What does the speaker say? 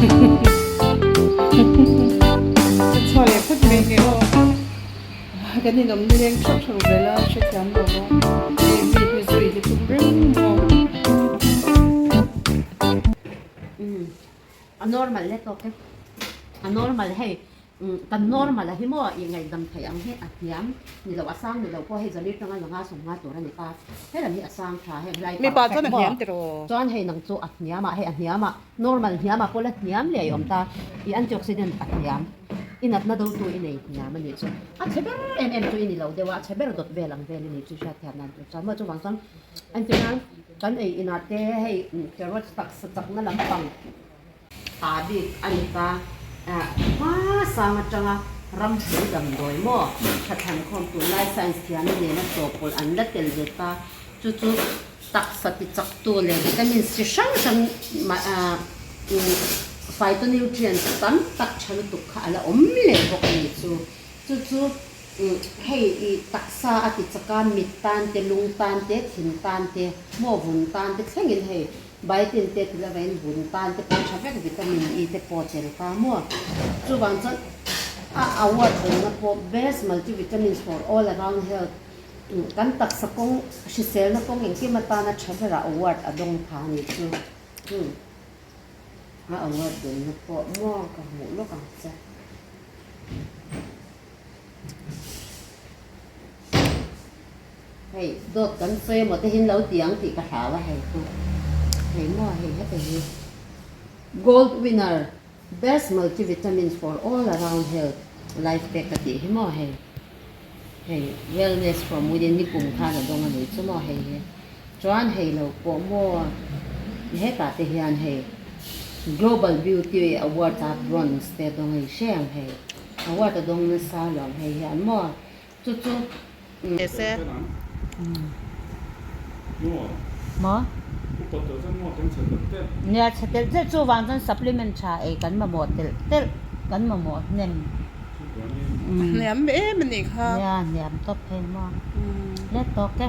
Ka chhuah leh phawt mai nge aw. Kan inawm nileng theuh theuh vel a, hrethiam lo a. Hei mi hi zui hi tum reng maw. A normal le tawk e. A normal hei kan normal a hi maw i ngaihdam theih ang hi a hniam ni lo a sang ni lo pawh hei zali tanga langa sawmnga tur a ni ta. Helam hi a sang tha heng lai Mipa chuan perfect a maw. hniam tiraw. Chuan hei nang chu a hniam ah hei a hniam ah normal hniam ah pawh la hniam leh a awm ta. I antioxidant a hniam i natna do tu i nei hniam a nih chu. A chhe ber em em chu i ni lo deuh a, a chhe ber dawt vel ang vel i nih chu hriatthiam dan tur chuan maw chuvang chuan entirnan kan ei inah te hei carrots taksa chakna lampang Pa bik a ni ta. Hma sang atanga ramhmul damdawi maw thathlan khawm tunlai science thiamna nena chawpawlh an la tel ve ta. Chu chu taksa ti chaktu leh vitamins chi hrang hrang phytonutrients tam tak tha lutuk kha a la awm leh bawk a ni chu. Chu chu hei i taksa a ti chak a, mit tan te, lung tan te, thin tan te, maw vun tan te thlengin hei Biotin te ti lova in bun tan te pawh tha vek vitamin E te pawh tel ta maw? Chuvang chuan a award awmna pawh best multivitamins for all around health kan taksa kawng hriselna kawng engkim atana tha berah award a dawng pha a nih chu. A award dawnna pawh maw ka hmuh lawk ang che. Hei dawt kan sawi emaw te hin lo ti ang tih ka hlau a hei chu hei maw hei heta hi gold winner best multivitamins for all around health life pack a tih hi maw hei hei wellness from within nikum khan a dawng a nih chu maw hei hi chuan hei lo pawh maw hetah te hian hei global beauty award a bronze te a dawng a i hre ang hei award a dawng nasa alawm hei hian maw. Chu chu Se. Maw? Nia chhe telh telh chu vang chuan supplement tha ei kan mamawh telh telh kan mamawh hnem. Hniam em a nih kha. Nia hniam tawp phei maw. Let tawk e.